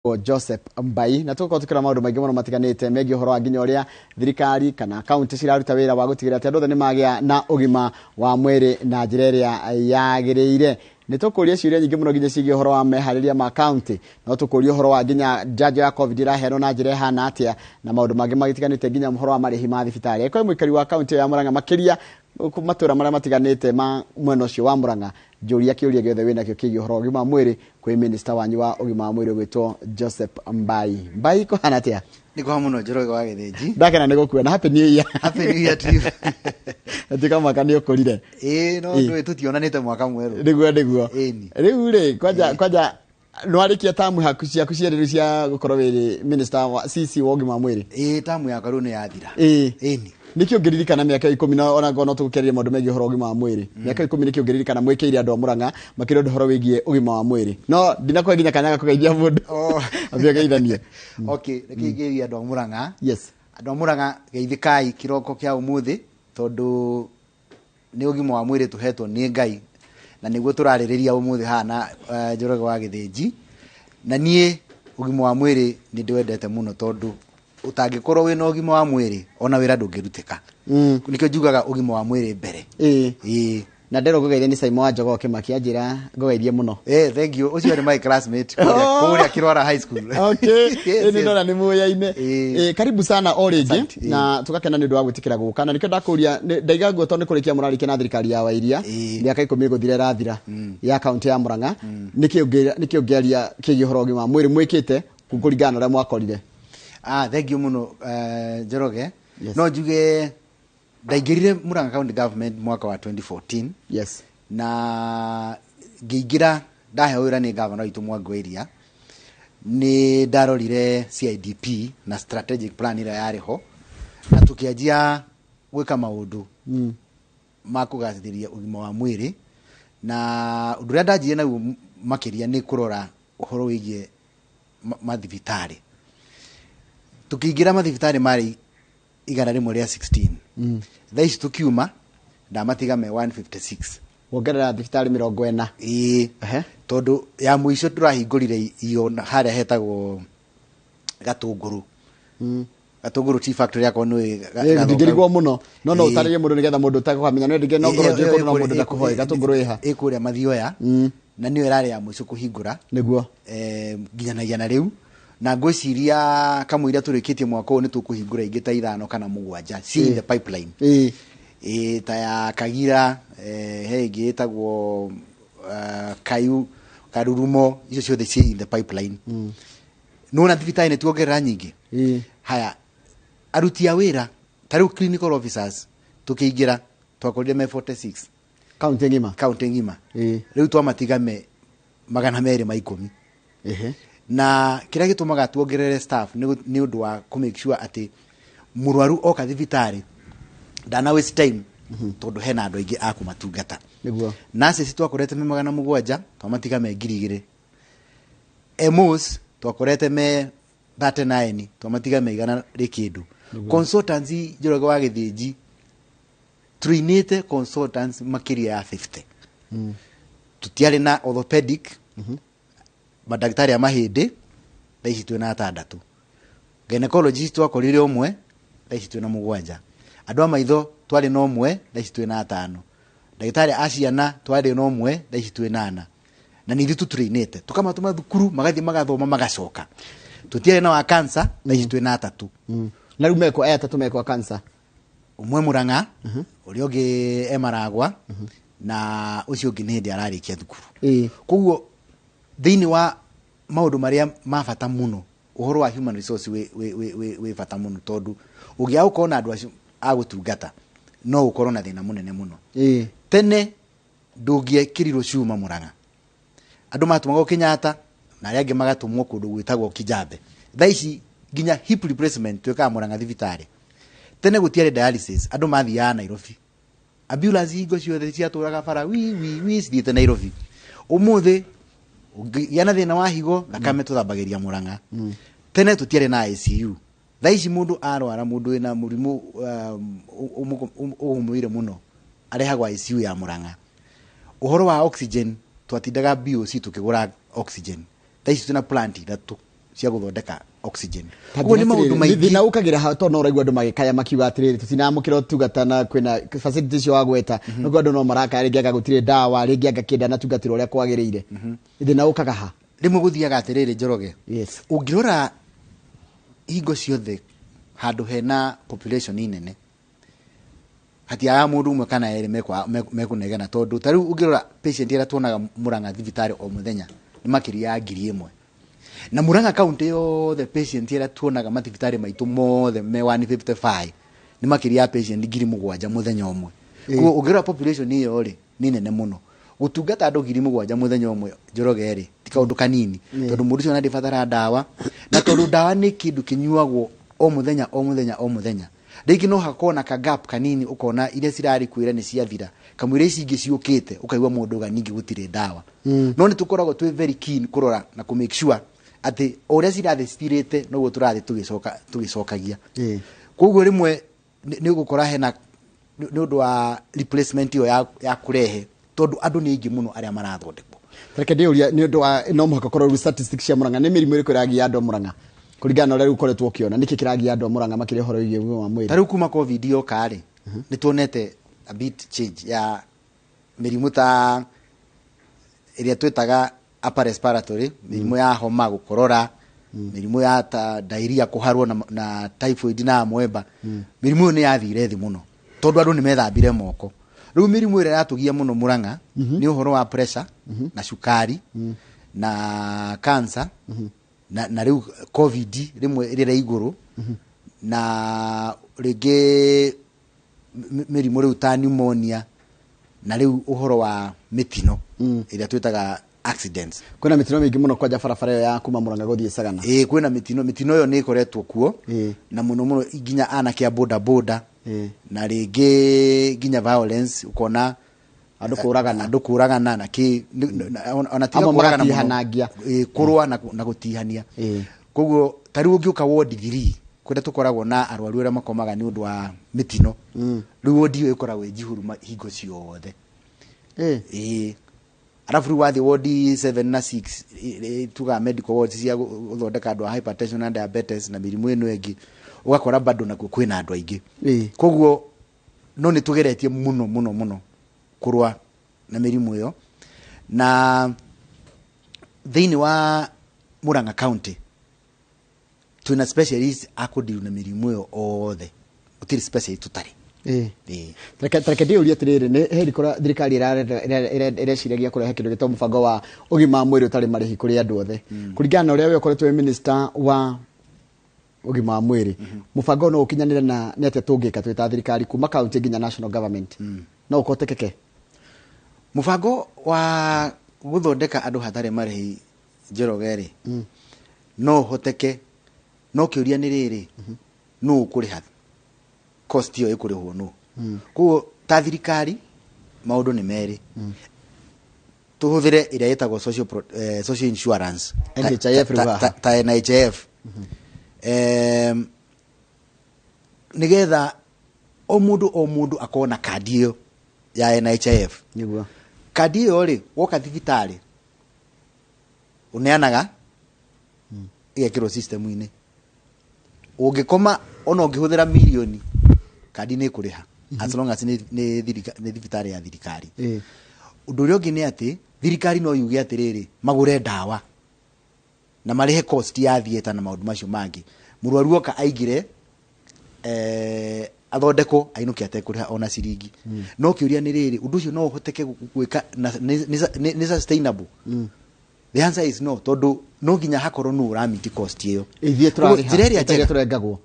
Joseph Mbai na tũgũkorwo tũkĩrora maũndũ maingĩ mũno matiganĩte megiĩ ũhoro wa nginya ũrĩa thirikari kana kaunti ciraruta wĩra wa gũtigĩrĩra atĩ andũ othe nĩ magĩa na ũgima wa mwĩrĩ na njĩra ĩrĩa yagĩrĩire. Nĩ tũkũria ciũria nyingĩ mũno nginya ciĩgiĩ ũhoro wa meharĩria ma kaunti, no tũkũria ũhoro wa nginya njanjo ya COVID ĩraheanwo na njĩra ĩhana atĩa na maũndũ mangĩ magĩtiganĩte nginya ũhoro wa marĩhi ma thibitarĩ. Angĩkorwo wĩ mũikari wa kaunti ĩyo ya Murang'a makĩria matũra marĩa matiganĩte ma mwena ũcio wa Murang'a, njũria kĩũria gĩothe wĩnakĩo kĩgiĩ ũhoro wa ũgima wa mwĩrĩ kwĩ minister wanyu wa ũgima wa mwĩrĩ ũgwĩtwo Joseph Mbai. Mbai, kũhana atĩa? Nĩ kwa mũno, Njoroge wa Gĩthĩnji. Ndakena nĩ gũkuona. Happy New Year. Happy New Year to you. Tuĩka mwaka nĩ ũkũrire. Ĩĩ, no ndũĩ tũtionanĩte mwaka mwerũ. Nĩguo. Ĩni. Rĩu rĩ, kwanja nĩwarĩkia tamu haku ciaku cierĩ rĩu cia gũkorwo wĩrĩ minister wa CC wa ũgima wa mwĩrĩ? Ĩĩ, tamu yakwa rĩu nĩ yathira. Ĩni. Nĩkĩ ũngĩririkana mĩaka 10 na ona ngorwo no tũgũkĩarĩria maũndũ megiĩ ũhoro wa ũgima wa mwĩrĩ, mĩaka 10 nĩkĩ ũngĩririkana mwĩkĩire andũ a Murang'a makĩria ũndũ ũhoro wĩgiĩ ũgima wa mwĩrĩ? No ndinakũhe nginya kanya ga kũgeithia mũndũ. Ambia geithanie. Okay, reke ingĩgeithia andũ a Murang'a. Yes. Andũ a Murang'a, geithĩkai kĩroko kĩa ũmũthĩ tondũ nĩ ũgima wa mwĩrĩ tũhetwo nĩ Ngai na nĩguo tũrarĩrĩria ũmũthĩ haha na Njoroge wa Gĩthĩnji. Na niĩ ũgima wa mwĩrĩ nĩ ndĩwendete mũno tondũ ũtangĩkorwo wĩna ũgima wa mwĩrĩ ona wĩra ndũngĩrutĩka. Nĩkĩo njugaga ũgima wa mwĩrĩ mbere. Ĩĩ. Na nderwo ngũgeithie nĩ Simon wa Njogoo Kĩmaki, anjĩra ngũgeithie mũno. Eh, thank you. Ũcio nĩ my classmate kũrĩa Kĩrwara High School. Yes. Nĩ ndona nĩ mũyaine. Karibu sana o rĩngĩ. Asante. Na tũgakena nĩ ũndũ wa gwĩtĩkĩra gũka na nĩkĩo ndakũria ndaiga nguo tondũ nĩ kũrĩkia mũrarĩkia na thirikari ya Wairia mĩaka 10 ĩgũthira ĩrathira ya kaunti ya Murang'a. Nĩkĩ ũngĩaria kĩgiĩ ũhoro wa ũgima wa mwĩrĩ mwĩkĩte kũringana na ũrĩa mwakorire? Ah, thank you mũno, Njoroge. Yes. No njuge ndaingĩrire Murang'a County Government mwaka wa 2014. Na ngĩingĩra ndaheo wĩra nĩ gavana witũ Mwangi wa Iria, nĩ ndarorire CIDP na strategic plan ĩrĩa yarĩ ho na tũkĩanjia gwĩka maũndũ ma kũgacĩrithia ũgima wa mwĩrĩ, na ũndũ ũrĩa ndanjirie naguo makĩria nĩ kũrora ũhoro wĩgiĩ mathibitarĩ. Tũkĩingĩra mathibitarĩ marĩ 116. Thaa ici tũkiuma ndamatiga me 156. Wongerera thibitarĩ 40. Ĩĩ. Tondũ ya mũico tũrahingũrire iyo harĩa hetagwo Gatũngũrũ. Gatũngũrũ Tea Factory akorwo nĩ Ndingĩrigwo mũno. No ũtarĩrie mũndũ nĩgetha mũndũ ũtakũhamenya. No ndingĩ no ngorwo njũĩ kũndũ no mũndũ ndakũhoe. Gatũngũrũ ĩha? Ĩ kũrĩa Mathioya. Na nĩyo ĩrarĩ ya mũico kũhingũra. Nginyanagia na rĩu. Na ngwĩciria kamũira tũrĩkĩtie mwaka ũyũ nĩ tũkũhingũra ingĩ ta 5 kana 7 ci in the pipeline. Ta ya Kagira, he ĩngĩ ĩtagwo Kayu, Karurumo, icio ciothe ci in the pipeline. Nĩwona thibitarĩ nĩ tuongerera nyingĩ. Haya, aruti a wĩra ta rĩu clinical officers tũkĩingĩra twakorire me 46. Kaunti ng'ima? Kaunti ng'ima. Rĩu twamatiga me 210. Na kĩrĩa gĩtũmaga tuongerere staff nĩ ũndũ wa kũ make sure atĩ mũrwaru oka thibitarĩ ndana waste time tondũ hena andũ aingĩ a kũmatungata. Nurses twakorete me 700, twamatiga me 2000. MOs twakorete me 39, twamatiga me igana rĩ kĩndũ. Consultants, Njoroge wa Gĩthĩnji, trainĩte consultants makĩria ya 50. Tũtiarĩ na orthopedic, mandagĩtarĩ a mahĩndĩ, thaa ici twĩna 6. Gynecologist twakorire ũmwe, thaa ici twĩna 7. Andũ a maitho twarĩ na ũmwe, thaa ici twĩna 5. Ndagĩtarĩ a ciana twarĩ na ũmwe, thaa ici twĩna 4. Na nĩ ithuĩ tũtrainĩte, tũkamatũma thukuru, magathiĩ magathoma magacoka. Tũtiarĩ na wa cancer, thaa ici twĩna 3. Na rĩu mekwo, aya 3 mekwo cancer? Ũmwe Murang'a, ũrĩa ũngĩ e Maragwa, na ũcio ũngĩ nĩ hĩndĩ ararĩkia thukuru. Koguo thĩinĩ wa maũndũ marĩa ma bata mũno, ũhoro wa human resource wĩ bata mũno, tondũ ũngĩaga gũkorwo na andũ acio a gũtungata no ũkorwo na thĩna mũnene mũno. Tene ndũngĩekĩrirwo cuma Murang'a, andũ matũmagwo Kenyatta na arĩa angĩ magatũmwo kũndũ gwĩtagwo Kijabe. Thaa ici nginya hip replacement twĩkaga Murang'a thibitarĩ. Tene gũtiarĩ dialysis, andũ mathiaga Nairobi. Ambulance hingo ciothe ciatũraga bara wi wi wi cithiĩte Nairobi. Ũmũthĩ ũngĩgĩa na thĩna wa higo, thakame tũthambagĩria Murang'a. Tene tũtiarĩ na ICU. Thaa ici mũndũ arwara, mũndũ wĩna mũrimũ ũgũmĩire mũno arehagwo ICU ya Murang'a. Ũhoro wa oxygen, twatindaga BOC tũkĩgũra oxygen. Thaa ici twĩna plant 3. Cia gũthondeka oxygen. Koguo nĩ maũndũ maingĩ. Thĩna ũkagĩra ha tondũ no ũraigua andũ magĩkaya makiuga atĩrĩrĩ, tũtinamũkĩra ũtungata na kwĩna facility icio wagweta. Nĩguo andũ no marakaya, rĩngĩ anga gũtirĩ ndawa, rĩngĩ anga kĩnda natungatĩrwo ũrĩa kwagĩrĩire. Thĩna ũkaga ha? Rĩmwe gũthiaga atĩrĩrĩ, Njoroge. Yes. Ũngĩrora hingo ciothe handũ hena population nene, hatiagaga mũndũ ũmwe kana erĩ mekũnegena, tondũ ta rĩu ũngĩrora patient ĩrĩa tuonaga Murang'a thibitarĩ o mũthenya nĩ makĩria ya 1,000, na Murang'a county yothe patient ĩrĩa tuonaga mathibitarĩ maitũ mothe me 155 nĩ makĩria ya patient 7,000 mũthenya ũmwe. Koguo ũngĩrora population ĩyo rĩ, nĩ nene mũno. Gũtungata andũ 7,000 mũthenya ũmwe, Njoroge rĩ, ti kaũndũ kanini, tondũ mũndũ ũcio ona ndĩbatara ndawa, na tondũ ndawa nĩ kĩndũ kĩnyuagwo o mũthenya, o mũthenya, o mũthenya, rĩngĩ no hakorwo na ka gap kanini, ũkona iria cirarĩ kwĩra nĩ ciathira, kamũira ici ingĩ ciũkĩte, ũkaigua mũndũ uga ningĩ gũtirĩ ndawa. No nĩ tũkoragwo twĩ very keen kũrora na kũ make sure atĩ o ũrĩa cirathiĩ cithirĩte, noguo tũrathiĩ tũgĩcoka tũgĩcokagia. Koguo rĩmwe nĩ ũgũkora hena nĩ ũndũ wa replacement ĩyo ya kũrehe, tondũ andũ nĩ aingĩ mũno arĩa marathondekwo. Reke ndĩũria, nĩ ũndũ wa no mũhaka korwo rĩu statistics cia Murang'a, nĩ mĩrimũ ĩrĩkũ ĩragia andũ a Murang'a kũringana na ũrĩa rĩu ũkoretwo ũkĩona? Nĩkĩ kĩragia andũ a Murang'a makĩria ũhoro wĩgiĩ ũgima wa mwĩrĩ? Ta rĩu kuma COVID yoka rĩ, nĩ tuonete a bit change ya mĩrimũ ta ĩrĩa twĩtaga upper respiratory, mĩrimũ ya homa, gũkorora, mĩrimũ ya ta diarrhea, kũharwo na typhoid na amoeba. Mĩrimũ ĩyo nĩ yathire thĩ mũno tondũ andũ nĩ methambire moko. Rĩu mĩrimũ ĩrĩa yatũgia mũno Murang'a nĩ ũhoro wa pressure na cukari na cancer na rĩu COVID rĩmwe rĩrĩa igũrũ, na rĩngĩ mĩrimũ rĩu ta pneumonia, na rĩu ũhoro wa mĩtino ĩrĩa twĩtaga accidents. Kwĩna mĩtino mĩingĩ mũno kwanja barabara ĩyo ya kuma Murang'a gũthiĩ Sagana. Ĩĩ, kwĩna mĩtino ĩyo nĩ ĩkoretwo kuo, na mũno mũno nginya anake a boda boda, na rĩngĩ nginya violence, ũkona andũ kũragana. Andũ kũragana na kĩ ona tiga amwe kũragana mũno. Magatihanagia. Ĩĩ, kũrũa na gũtihania. Koguo ta rĩu ũngĩũka ward 3 kũrĩa tũkoragwo na arwaru arĩa makomaga nĩ ũndũ wa mĩtino, rĩu ward ĩyo ĩkoragwo ĩ njihũru hingo ciothe. Ĩĩ, arabu rĩu wathiĩ ward 7 na 6, tugaga medical wards cia gũthondeka andũ a hypertension na diabetes na mĩrimũ ĩno ĩngĩ, ũgakora bado nakuo kwĩna andũ aingĩ. Koguo no nĩ tũgeretie mũno mũno mũno kũrũa na mĩrimũ ĩyo, na thĩinĩ wa Murang'a County twĩna specialist a kũdeal na mĩrimũ ĩyo othe, gũtirĩ specialist tũtarĩ. Ĩĩ. Reke ndĩũrie atĩrĩrĩ, nĩ heri kũrĩa thirikari ĩreciragia kũrehe kĩndũ gĩtagwo mũbango wa ũgima wa mwĩrĩ ũtarĩ marĩhi kũrĩ andũ othe. Kũringana na ũrĩa we ũkoretwo wĩ minister wa ũgima wa mwĩrĩ, mũbango ũyũ no ũkinyanĩre, na nĩ atĩa tũngĩka twĩ ta thirikari kuma county nginya national government no ũkotekeke? Mũbango wa gũthondeka andũ hatarĩ marĩhi, Njoroge rĩ, no ũhoteke, no kĩũria nĩ rĩrĩ, nũ ũkũrĩha cost ĩyo? Ĩkũrĩhwo nũ? Koguo ta thirikari maũndũ nĩ merĩ. Tũhũthĩre ĩrĩa ĩtagwo social insurance. NHIF rĩu haha. Ta NHIF, nĩgetha o mũndũ o mũndũ akorwo na kandi ĩyo ya NHIF. Kandi ĩyo rĩ, woka thibitarĩ ũneanaga, ĩgekĩrwo system-inĩ. Ũngĩkoma ona ũngĩhũthĩra mirioni, kandi nĩ ĩkũrĩha as long as nĩ thibitarĩ ya thirikari. Ũndũ ũrĩa ũngĩ nĩ atĩ thirikari no yuge atĩrĩrĩ, magũre ndawa na marĩhe cost ya theatre na maũndũ macio mangĩ, mũrwaru oka aingĩre, athondekwo, ainũke atekũrĩha ona ciringi. No kĩũria nĩ rĩrĩ, ũndũ ũcio no ũhoteke gwĩka na nĩ sustainable? The answer is no, tondũ no nginya hakorwo nũ ũramiti cost ĩyo. Ithuĩ Koguo, tũrarĩha njĩra ĩrĩa ta iria njega tũrengagwo.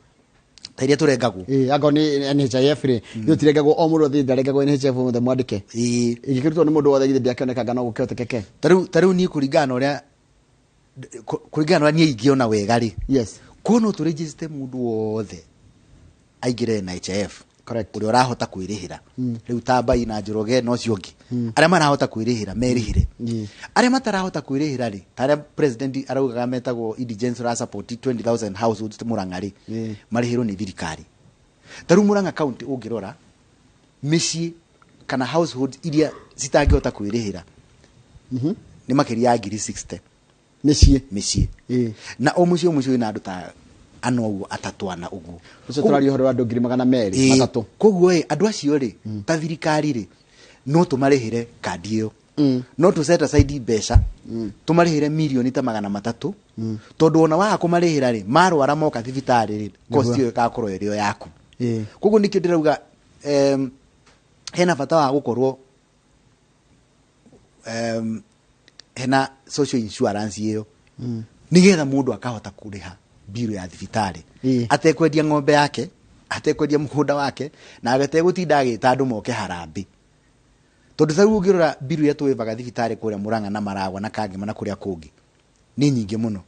Ta iria tũrengagwo. Ĩĩ, angorwo nĩ NHIF rĩ, ithuĩ tũrengagwo o mũndũ othe, ndarengagwo NHIF mũndũ mwandĩke. Ĩngĩkĩrutwo nĩ mũndũ wothe, githĩ ndĩakĩonekanga no gũkĩhotekeke? Ta rĩu niĩ kũringana na ũrĩa niĩ ingĩona wega rĩ, ko no tũregister mũndũ wothe aingĩre NHIF ũrĩa ũrahota kwĩrĩhĩra. Rĩu ta Mbai na Njoroge na ũcio ũngĩ, arĩa marahota kwĩrĩhĩra merĩhĩre. Arĩa matarahota kwĩrĩhĩra rĩ, ta arĩa president araugaga metagwo indigents, ũra support 20,000 households Murang'a rĩ, marĩhĩrwo nĩ thirikari. Ta rĩu Murang'a County ũngĩrora mĩciĩ kana households iria citangĩhota kwĩrĩhĩra nĩ makĩria ya 60,000. Mĩciĩ. Mĩciĩ. Na o mũciĩ, o mũciĩ wĩna andũ ta ana ũguo, atatũ, ana ũguo. Ũcio tũraria ũhoro wa andũ 200,000 3. Koguo ĩ, andũ acio rĩ, ta thirikari rĩ, no tũmarĩhĩre kandi ĩyo, no tũ set aside mbeca tũmarĩhĩre mirioni ta 300, tondũ ona waga kũmarĩhĩra rĩ, marwara moka thibitarĩ rĩ, cost ĩyo ĩgakorwo ĩrĩ o yaku. Koguo nĩkĩo ndĩrauga hena bata wa gũkorwo hena social insurance ĩyo, nĩgetha mũndũ akahota kũrĩha biru ya thibitarĩ atekwendia ng'ombe yake, atekwendia mũgũnda wake, na ategũtinda agĩta andũ moke harambĩ. Tondũ ta rĩu ũngĩrora biru ĩrĩa tũĩvaga thibitarĩ kũrĩa Mũrang'a na Maragwa na Kangema na kũrĩa kũngĩ nĩ nyingĩ mũno.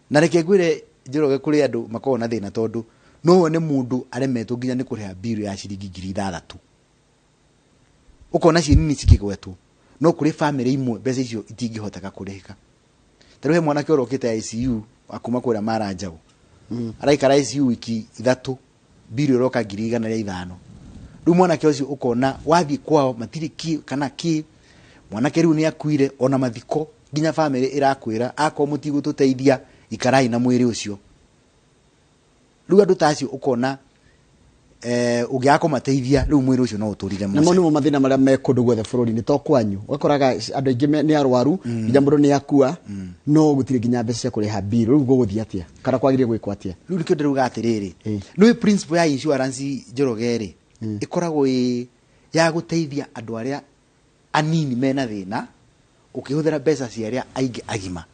Na reke ngwĩre, Njoroge, kũrĩ andũ makoragwo na thĩna, tondũ no wone mũndũ aremetwo nginya nĩ kũrĩha biru ya ciringi 6,000. Ũkona ciĩ nini cikĩgwetwo, no kũrĩ bamĩrĩ imwe mbeca icio itingĩhoteka kũrĩhĩka. Ta rĩu he mwanake ũrokĩte ICU wa kuma kũrĩa Maranjau, araikara ICU wiki 3, biru ĩroka 105,000. Rĩu mwanake ũcio ũkona wathiĩ kwao matirĩ kĩ kana kĩ. Mwanake rĩu nĩ akuire, ona mathiko nginya bamĩrĩ ĩrakwĩra, akorwo mũtigũtũteithia, ikarai na mwĩrĩ ũcio. Rĩu andũ ta acio ũkona ũngĩaga kũmateithia, rĩu mwĩrĩ ũcio no ũtũrire. Na mau nĩmo mathĩna marĩa me kũndũ guothe bũrũri-inĩ, to kwanyu. Ũgakoraga andũ aingĩ nĩ arwaru, nginya mũndũ nĩ akua, no gũtirĩ nginya mbeca cia kũrĩha bill. Rĩu gũgũthiĩ atĩa, kana kwagĩrĩire gwĩkwo atĩa? Rĩu nĩkĩo ndĩrauga atĩrĩrĩ, nĩũĩ principle ya insurance, Njoroge, rĩ, ĩkoragwo ĩ ya gũteithia andũ arĩa anini mena thĩna ũkĩhũthĩra mbeca cia arĩa aingĩ agima.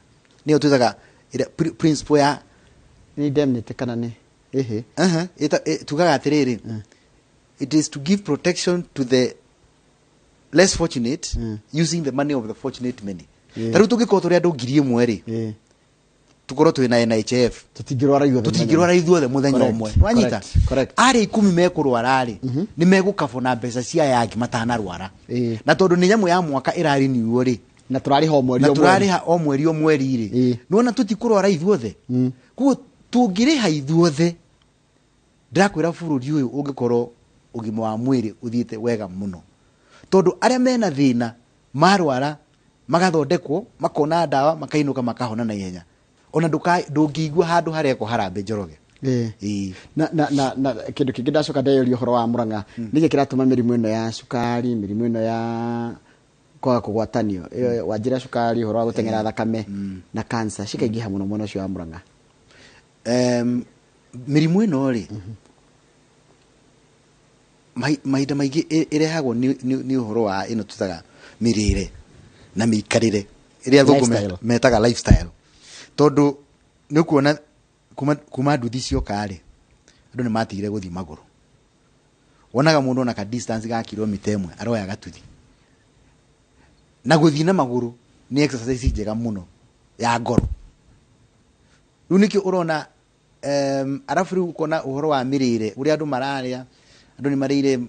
Nĩyo twĩtaga principle ya Nĩ indemnity kana nĩ ĩhĩ? Uh-huh. Tugaga atĩrĩrĩ, it is to give protection to the less fortunate using the money of the fortunate many. Ta rĩu tũngĩkorwo tũrĩ andũ 1,000 rĩ, tũkorwo twĩ na NHIF, Tũtingĩrwara ithuothe. Tũtingĩrwara ithuothe mũthenya ũmwe. Wanyita? Correct. Arĩa 10 mekũrwara rĩ, nĩ megũkabwo na mbeca cia aya angĩ matanarwara. Na tondũ nĩ nyamũ ya mwaka ĩrariniuo rĩ, Na tũrarĩha o mweri na o mweri. Tũrarĩha o mweri o mweri rĩ, nĩwona tũtikũrwara ithuothe. Koguo tũngĩrĩha ithuothe, ndĩrakwĩra bũrũri ũyũ ũngĩkorwo ũgima wa mwĩrĩ ũthiĩte wega mũno, tondũ arĩa mena thĩna marwara magathondekwo, makona ndawa, makainũka, makahona na ihenya. Ona ndũngĩigua handũ harekwo harambĩ, Njoroge. Ĩĩ. Na kĩndũ kĩngĩ ndacoka ndeyũria ũhoro wa Mũrang'a, nĩkĩ kĩratũma mĩrimũ ĩno ya cukari, mĩrimũ ĩno ya kwaga kũgwatanio ĩyo, wanjĩra cukari, ũhoro wa gũteng'era thakame na cancer, cikaingĩha mũno mwena ũcio wa Mũrang'a? Mĩrimũ ĩno rĩ, mahinda maingĩ ĩrehagwo nĩ ũhoro wa ĩno tũtaga mĩrĩre na mĩikarĩre ĩrĩa athũngũ Lifestyle. Metaga lifestyle. Tondũ nĩ ũkuona kuma nduthi cioka rĩ, andũ nĩ matigire gũthiĩ magũrũ. Wonaga mũndũ ona ka distance ga kilomita 1 aroya gatuthi. Na gũthiĩ na magũrũ nĩ exercise njega mũno ya ngoro. Rĩu nĩkĩo ũrona arabu rĩu ũkona ũhoro wa mĩrĩre ũrĩa andũ mararĩa, andũ nĩ marĩire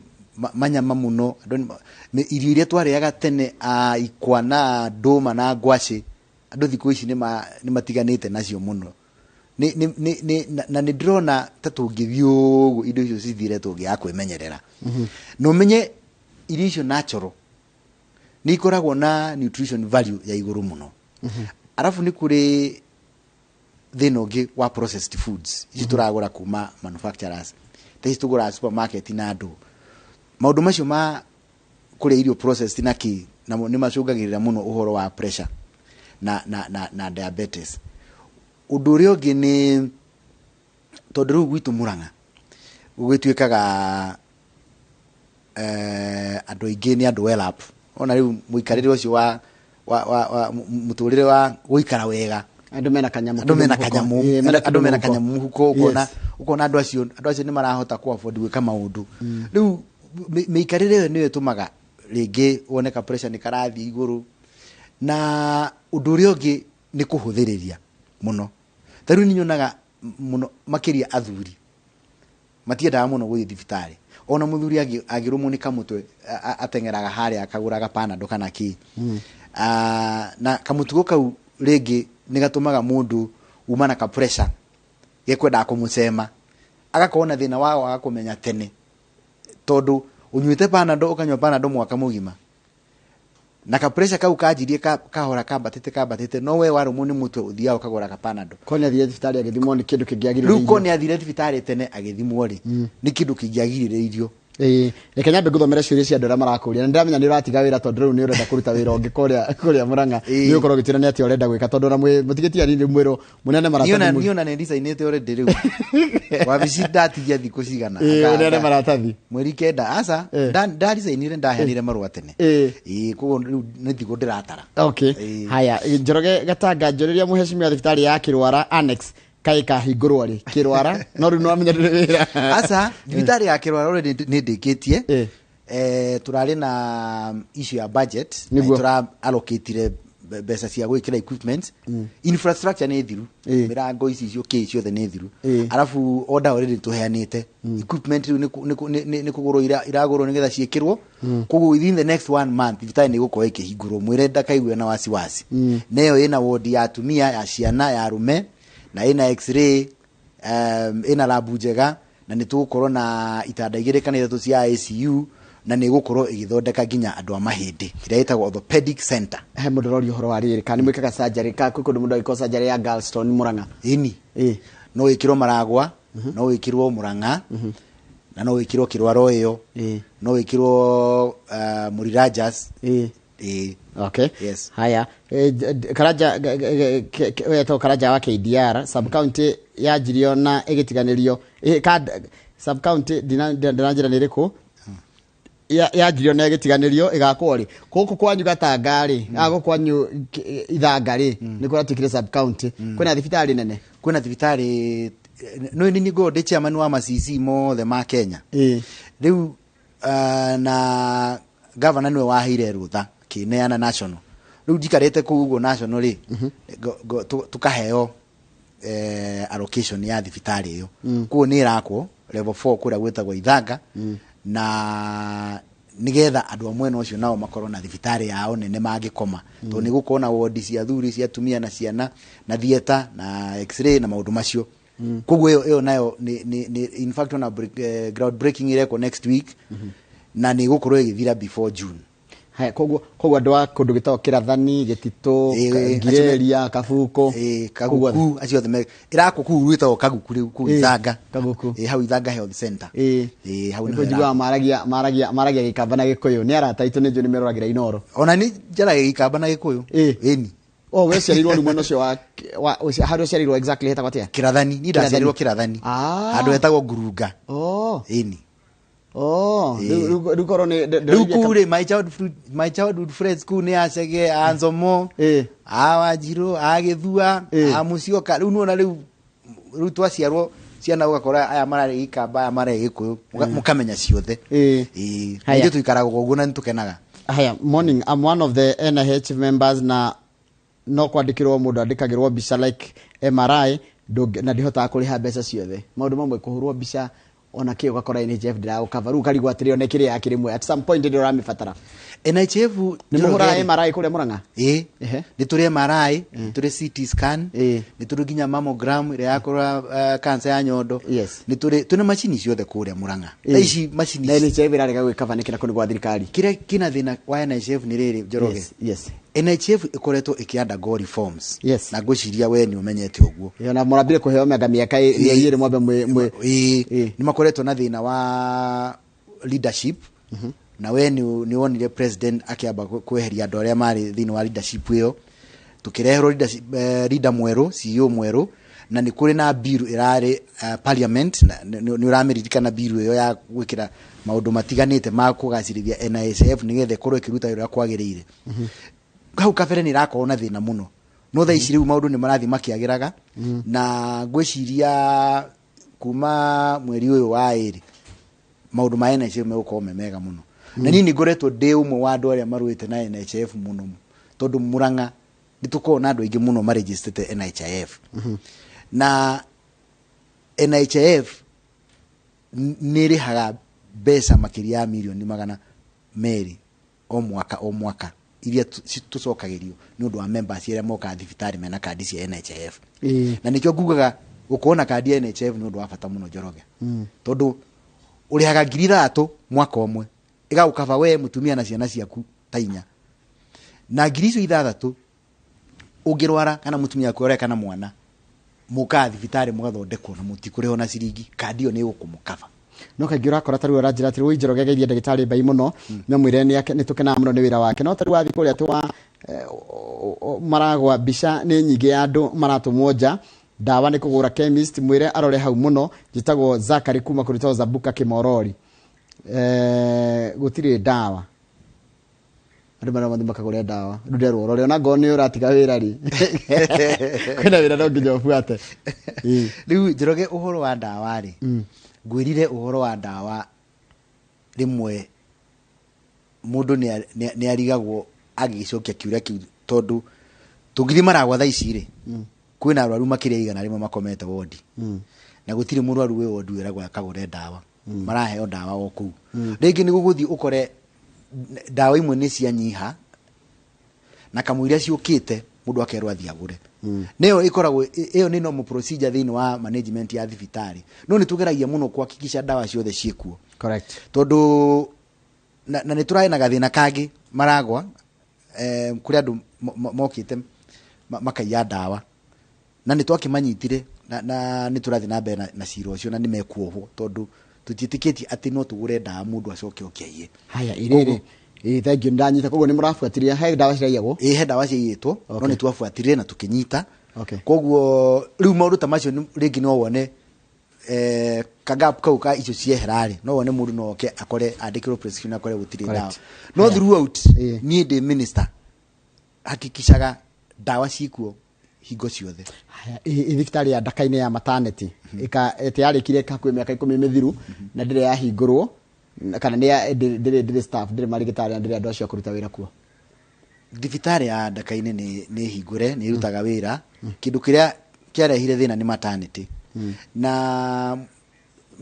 manyama mũno, andũ irio iria twarĩaga tene, ikwa na ndũma na ngwacĩ, andũ thikũ ici nĩ matiganĩte nacio mũno. Na nĩ ndĩrona ta tũngĩthiĩ ũguo indo icio cithire tũngĩaga kwĩmenyerera. Na ũmenye irio icio natural nĩ ikoragwo na nutrition value ya igũrũ mũno. Arabu nĩ kũrĩ thĩna ũngĩ wa processed foods ici tũragũra kuma manufacturers, ta ici tũgũraga supermarket na andũ. Maũndũ macio ma kũrĩa irio processed na kĩ namo nĩ macũngagĩrĩra mũno ũhoro wa pressure na diabetes. Ũndũ ũrĩa ũngĩ nĩ tondũ rĩu gwitũ Mũrang'a gũgĩtuĩkaga andũ aingĩ nĩ andũ well up. Ona rĩu mũikarĩre ũcio wa mũtũrĩre wa gũikara wega, andũ mena kanyamũ, andũ mena mũhuko. Kanyamũ, Mena andũ mena kĩndũ kanyamũ mũhuko, ũkona ũkona andũ acio nĩ marahota ku afford gwĩka maũndũ. Rĩu mĩikarĩre ĩyo nĩyo ĩtũmaga rĩngĩ wone ka pressure nĩ karathiĩ igũrũ. Na ũndũ ũrĩa ũngĩ nĩ kũhũthĩrĩria mũno. Ta rĩu nĩ nyonaga mũno makĩria athuri matiendaga mũno gũthiĩ thibitarĩ. Ona mũthuri angĩrũmwo nĩ kamũtwe, ateng'eraga harĩa akagũraga Panadol kana kĩ. Na kamũtugo kau rĩngĩ nĩ gatũmaga mũndũ uma na ka pressure gekwendaga kũmũcema, agakorwo na thĩna wa kwaga kũmenya tene, tondũ ũnyuĩte Panadol, ũkanyua Panadol mwaka mũgima. Na ka pressure kau kanjirie kahora kambatĩte kambatĩte, no we warũmwo nĩ mũtwe ũthiaga ũkagũra ka Panadol. Ko nĩ athire thibitarĩ agĩthimwo nĩ kĩndũ Rĩu kĩngĩagirĩrĩirio. Ko nĩ athire thibitarĩ tene agĩthimwo rĩ, nĩ kĩndũ kĩngĩagirĩrĩirio. Ĩĩ, reke nyambe ngũthomere ciũria cia andũ arĩa marakũria. Na nĩndĩramenya nĩ ũratiga wĩra tondũ rĩu nĩ ũrenda kũruta wĩra ũngĩ kũrĩa Murang'a. Nĩ ũgũkorwo ũgĩtwĩra nĩ atĩa ũrenda gwĩka tondũ ona mũtigĩtie anini mwĩrwo mũneane maratathi. Niĩ ona nĩ ndicainĩte already rĩu wabici ndatigia thikũ cigana. Ĩĩ, ũneane maratathi. Mweri 9 aca. Ndaricainire, ndaheanire marũa tene. Ĩĩ, koguo rĩu nĩ thikũ ndĩratara. Okay. Haya, Njoroge Gatanga njũrĩria mũhecimiwa thibitarĩ ya Kĩrwara Annex kaĩ kahingũrwo rĩ Kĩrwara, no rĩu nĩwamenya ndũrĩ wĩra. Aca, thibitarĩ ya Kĩrwara already nĩ ndĩkĩtie. Tũrarĩ na issue ya budget na tũra allocatire mbeca cia gwĩkĩra equipment. Infrastructure nĩ thiru. Mĩrango ici ciũkĩ ciothe nĩ thiru. Arabu order already tũheanĩte. Equipment rĩu nĩ kũgũrwo iragũrwo nĩgetha ciĩkĩrwo. Koguo within the next one month thibitarĩ nĩ ĩgũkorwo ĩkĩhingũrwo, mwĩre ndakaigue na wasiwasi. Na ĩyo ĩna wodi ya atumia, ya ciana, ya arũme, na ĩna x-ray, ĩna labu njega, na nĩ tũgũkorwo na itanda 2 kana 3 cia ICU, na nĩ ĩgũkorwo ĩgĩthondeka nginya andũ a mahĩndĩ, ĩrĩa ĩtagwo orthopedic center. He mũndũ ũroria ũhoro wa rĩrĩ, kana nĩ mwĩkaga surgery, kana kwĩ kũndũ mũndũ angĩkorwo surgery ya gallstone Murang'a? Ĩni. No wĩkĩrwo Maragwa, no wĩkĩrwo Murang'a, na no wĩkĩrwo Kĩrwaro ĩyo, no wĩkĩrwo Mũrirajas. Ĩĩ. Okay. Yes. Haya, Karanja wetwo Karanja wa KDR sub county yanjirio na ĩgĩtiganĩrio. Sub county ndinanjĩra nĩ ĩrĩkũ yanjirio na ĩgĩtiganĩrio, ĩgakwo rĩ gũkũ kwanyu Gatanga rĩ, gũkũ kwanyu Ithanga rĩ, nĩ kũratuĩkire sub county, kwĩna thibitarĩ nene? Kwĩna thibitarĩ. No nĩ ngorwo ndĩ chairman wa ma CC mothe ma Kenya. Rĩu na gavana nĩwe waheire rũtha kĩneana national. Rĩu njikarĩte kũu ũguo national rĩ, tũkaheo allocation ya thibitarĩ ĩyo. Koguo nĩ ĩrakwo level 4 kũrĩa gwĩtagwo Ithanga, na nigetha andũ a mwena ũcio nao makorwo na thibitarĩ yao nene mangĩkoma, tondũ nĩ gũkorwo na wodi cia athuri, cia atumia na ciana, na theatre na x-ray na maũndũ macio. Koguo ĩyo nayo nĩ in fact ona ground breaking ĩrekwo next week, na nĩ ĩgũkorwo ĩgĩthira before June. Haya, koguo andũ a kũndũ gĩtagwo Kĩrathani, Gĩtitũ, Ngireria, Kabuko? Kaguku, acio othe ĩrakwo kũu gwĩtagwo Kaguku rĩu kũu Ithanga. Kaguku. Hau Ithanga Health Center. Hau nĩho Nĩkuo njiguaga ĩrakwo. Maragia Gĩkamba na Gĩkũyũ. Nĩ arata aitũ, nĩ njũĩ nĩ meroragĩra Inoro. Ona nĩ njaragia Gĩkamba na Gĩkũyũ. Ĩni. Oh, we ũciarĩirwo rĩu mwena ũcio wa harĩa ũciarĩirwo exactly hetagwo atĩa? Kĩrathani. Niĩ ndaciarĩirwo Kĩrathani. Handũ hetagwo Ngurunga. Ĩni. Oh, rĩu korwo nĩ Rĩu kũu rĩ, my childhood friends kũu nĩ Acege, a Nzomo, a Wanjirũ, a Gĩthua, a Mũcioka. Rĩu nĩwona rĩu twaciarwo ciana ũgakora aya mararĩ Gĩkamba, aya mararĩ Gĩkũyũ, mũkamenya ciothe. Ĩĩ. Haya. Ithuĩ tũikaraga ũguo na nĩtũkenaga. Haya, morning. I'm one of the NIH members na no kwandĩkĩrwo mũndũ andĩkagĩrwo mbica like MRI na ndihotaga kũrĩha mbeca ciothe. Maũndũ mamwe kũhũrwo mbica ona kĩ ũgakora NHIF ndĩragũkava, rĩu ũkarigwo atĩrĩ ona ĩkĩrĩ ya kĩrĩmwe, at some point ndĩrĩ ũramĩbatara. NHIF. Nĩ mũhũraga MRI kũrĩa Murang'a? Ĩĩ. Nĩ tũrĩ MRI, nĩ tũrĩ CT scan, nĩ tũrĩ nginya mammogram ĩrĩa ya kũrora cancer ya nyondo. Nĩ tũrĩ, twĩna macini ciothe kũrĩa Murang'a. Thaa ici macini Na NHIF ĩrarega gwĩkava nĩkĩ na kũu nĩ gwa thirikari? Kĩrĩa kĩna thĩna wa NHIF nĩ rĩrĩ, Njoroge. Yes. NHIF ĩkoretwo ĩkĩ undergo reforms. Na ngwĩciria we nĩ ũmenyete ũguo. Ĩyo na mũrambire kũheo mĩaka 2 mwambe mwĩ Ĩĩ. Nĩ makoretwo na thĩna wa leadership, na we nĩ wonire president akĩamba kweheria andũ arĩa marĩ thĩinĩ wa leadership ĩyo, tũkĩreherwo leadership, leader mwerũ, CEO mwerũ, na nĩ kũrĩ na bill ĩrarĩ parliament, na nĩ ũramĩririkana bill ĩyo ya gwĩkĩra maũndũ matiganĩte ma kũgacĩrithia NHIF nĩgetha ĩkorwo ĩkĩruta wĩra ũrĩa kwagĩrĩire. Hau kabere nĩ ĩrakorwo na thĩna mũno, no thaa ici rĩu maũndũ nĩ marathiĩ makĩagĩraga, na ngwĩciria kuma mweri ũyũ wa 2 maũndũ ma NHIF megũkorwo me mega mũno. Na niĩ nĩ ngoretwo ndĩ ũmwe wa andũ arĩa marũĩte na NHIF mũno, tondũ Murang'a nĩ tũkoragwo na andũ aingĩ mũno marejistĩte NHIF, na NHIF nĩ ĩrĩhaga mbeca makĩria ya mirioni 200 o mwaka o mwaka, iria tũcokagĩrio nĩ ũndũ wa members arĩa mokaga thibitarĩ mena kandi cia NHIF. Na nĩkĩo ngugaga gũkorwo na kandi ya NHIF nĩ ũndũ wa bata mũno, Njoroge, tondũ ũrĩhaga 6,000 mwaka ũmwe, ĩgagũkaba we mũtumia na ciana ciaku ta inya. Na ngiri icio ithathatũ ũngĩrwara kana mũtumia waku arware kana mwana, mũkaga thibitarĩ mũgathondekwo na mũtikũrĩhwo na ciringi, kandi ĩyo nĩ ĩgũkũmũkaba. No kaingĩ ũrakora ta rĩu aranjĩra atĩrĩ, "Wũi Njoroge, geithia ndagĩtarĩ Mbai mũno, no mwĩre nĩ tũkenaga mũno nĩ wĩra wake." No ta rĩu wathiĩ kũrĩa twa maragwa, mbica nĩ nyingĩ ya andũ maratũmwo nja, ndawa nĩ kũgũra chemist. Mwĩre arore hau mũno. Njĩtagwo Zakari kuma kũrĩ Zabuka Kĩmorori. Gũtirĩ ndawa, andũ marĩa mathiĩ makagũre ndawa. Rĩu nderwo ũrore ona ngorwo nĩ ũratiga wĩra rĩ, kwĩna wĩra no nginya ũbuate. Ĩĩ. Rĩu Njoroge, ũhoro wa ndawa rĩ, ngwĩrire ũhoro wa ndawa rĩmwe mũndũ nĩ arigagwo agĩgĩcokia kĩũria kĩu, tondũ tũngĩthiĩ Maragwa thaa ici rĩ, kwĩna arwaru makĩria 100 makomete wodi, na gũtirĩ mũrwaru wĩ wodi wĩragwo akagũre ndawa. Maraheo ndawa o kũu. Rĩngĩ nĩ gũgũthiĩ ũkore ndawa imwe nĩ cianyiha, na kamũira ciũkĩte mũndũ akerwo athiĩ agũre. Nĩyo ĩkoragwo ĩyo nĩ normal procedure thĩinĩ wa management ya thibitarĩ, no nĩ tũgeragia mũno kuhakikisha ndawa ciothe ciĩkuo. Tondũ na nĩ tũrarĩ na gathĩna kangĩ Maragwa, kũrĩ andũ mokĩte makaiya ndawa, na nĩ twakĩmanyitire, na nĩ tũrathiĩ na mbere na cira ũcio, na nĩ mekuohwo, tondũ tũtiĩtĩkĩtie atĩ no tũgũre ndawa mũndũ acoke oke aiye. Haya, irĩrĩ, ĩĩ, thank you, ndanyita. Koguo nĩ mũrabuatĩrĩra he ndawa ciraiyagwo? Ĩĩ, he ndawa ciaiyĩtwo, no nĩ twabuatĩrĩire na tũkĩnyita. Koguo rĩu maũndũ ta macio rĩngĩ no wone kagap kau ka icio cieherarĩ, no wone mũndũ no oke akore andĩkĩrwo prescription, akore gũtirĩ ndawa. No throughout, niĩ ndĩ minister hakikishaga ndawa ciĩkuo hingo ciothe. Haya, ĩ thibitarĩ ya Ndaka-inĩ ya maternity ĩka ĩtĩ yarĩkire hakuhĩ mĩaka 10 mĩthiru na ndĩrĩ yahingũrwo, kana ndĩrĩ staff, ndĩrĩ marigĩtarĩ na ndĩrĩ andũ acio a kũruta wĩra kuo. Thibitarĩ ya Ndaka-inĩ nĩ hingũre, nĩ ĩrutaga wĩra. Kĩndũ kĩrĩa kĩarehire thĩna nĩ maternity, na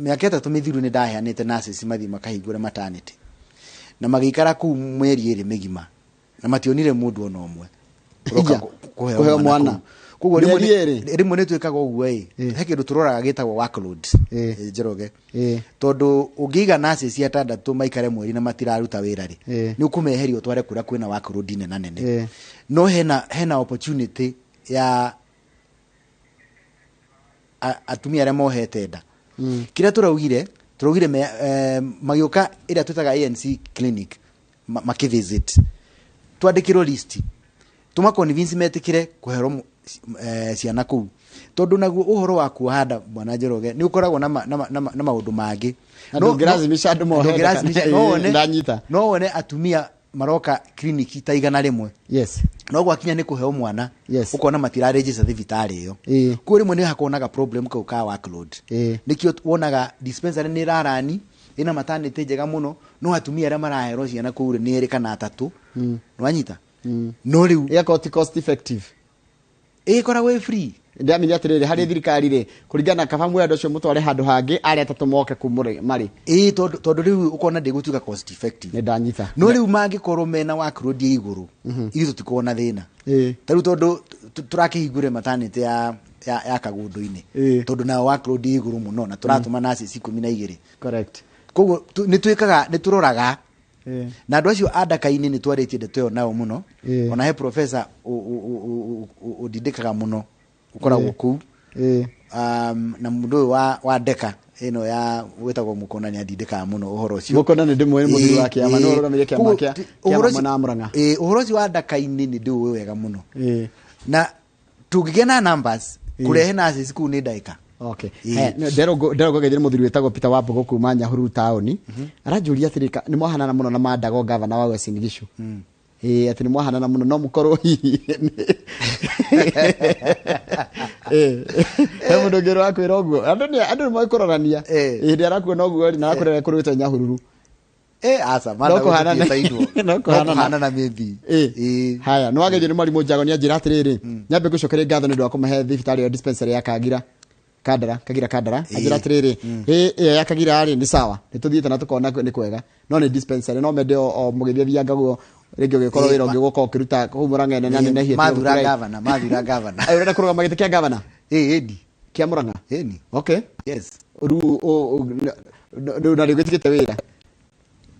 mĩaka 3 mĩthiru nĩ ndaheanĩte nurses mathiĩ makahingũre maternity, na magĩikara kũu mĩeri 2 mĩgima na mationire mũndũ ona ũmwe ũroka Iya, kũheo kũheo mwana mwana. kũu. Koguo Mĩeri ĩrĩ? rĩmwe nĩ twĩkaga ũguo ĩ, he kĩndũ tũroraga gĩtagwo workload. Njoroge, tondũ ũngĩiga nurses atandatũ maikare mweri na matiraruta wĩra rĩ, nĩ ũkũmeheria ũtware kũrĩa kwĩna workload nena nene. No hena opportunity ya atumia arĩa mohete nda. Kĩrĩa tũraugire magĩũka ĩrĩa twĩtaga ANC clinic, makĩvisit, twandĩkĩrwo list, tũma convince metĩkĩre kũherwo ciana kũu, tondũ naguo ũhoro wa kuoha nda, bwana Njoroge, nĩ ũkoragwo na maũndũ mangĩ. Na ndũngĩlazimisha andũ mohe nda. Ndũngĩlazimisha, no Ndanyita. No wone atumia maroka kliniki ta 100, no gwakinya nĩ kũheo mwana, ũkona matirarejista thibitarĩ ĩyo. Kuo rĩmwe nĩ hakonaga problem kau ka workload. Nĩkĩo wonaga dispensary nĩ ĩrarani ĩna maternity njega mũno, no atumia arĩa maraherwo ciana kũu rĩ, nĩ erĩ kana atatũ. Nĩwanyita? No rĩu Ĩgakorwo ti cost effective. Ĩkoragwo ĩ free. Ndĩramenya atĩrĩrĩ, harĩ thirikari rĩ, kũringana na kaba muoya andũ acio mũtware handũ hangĩ, arĩa atatũ moke kuu marĩ. Ĩĩ, tondũ rĩu ũkona ndĩgũtuĩka cost effective. Nĩ ndanyita. No rĩu mangĩkorwo mena workload ya igũrũ, ithuĩ tũtikoragwo na thĩna. Ta rĩu tondũ tũrakĩhingũre maternity ya Kagũndũ-inĩ, tondũ nayo workload ĩ igũrũ mũno na tũratũma nurses 12. Koguo nĩ twĩkaga, nĩ tũroraga. Na andũ acio a Ndaka-inĩ nĩ twarĩtie ndeto ĩyo nao mũno. Ona he professor ũndindĩkaga mũno ũkoragwo kũu. Na mũndũ ũyũ wa Ndeka ĩno ya wĩtagwo Mũkona nĩ andindĩkaga mũno ũhoro ũcio. Mũkona nĩ ndĩmũĩ, nĩ mũthuri wa kĩama, nĩ ũrũgamĩrĩire kĩama Koguo kĩa mwena wa Mũrang'a. Ũhoro ũcio wa Ndaka-inĩ nĩ ndĩũĩ wega mũno. Na tũngĩgĩa na numbers, kũrehe nurses kũu nĩ ndagĩka. Nderwo ngũgeithie mũthuri wĩtagwo Peter Wambugu kuma Nyahururu taũni. Aranjũria atĩrĩ, nĩ mwahanana mũno na Mandago, gavana wa Uasin Gishu. Atĩ nĩ mwahanana mũno, no mũkorwo hihi. He mũndũ ũngĩ ũrakwĩra ũguo. Andũ nĩ moĩ kũrorania. Hĩndĩ arakuona ũguo rĩ, na arakwĩra kũrĩ wĩtwo Nyahururu. Aca, No Mandago kũhanana. tũtiĩtainwo. No kũhanana. No kũhanana maybe. Haya, nĩ wageithio nĩ mwarimũ Njago, nĩ anjĩra atĩrĩrĩ, nyambe ngũcokerie ngatho nĩ ũndũ wa kũmahe thibitarĩ ya dispensary ya Kagira. Kandara, Kagira Kandara. Anjĩra atĩrĩrĩ, ĩyo ya Kagira rĩ, nĩ sawa. Nĩ tũthiĩte na tũkona nĩ kwega. No nĩ dispensary, no mende o mũgĩthiĩ thianga guo, rĩngĩ ũgĩkorwo wĩra ũngĩ ũgũkorwo ũkĩruta kũu Mũrang'a ĩno na nene hihi Mathura tũgũkũra. gavana, mathura gavana. Ũrenda kũrũgama gĩtĩ kĩa gavana? Ĩndi. Kĩa Mũrang'a? Ĩni. Okay. Yes. Rĩu, rĩu na rĩu gĩtigĩte wĩra?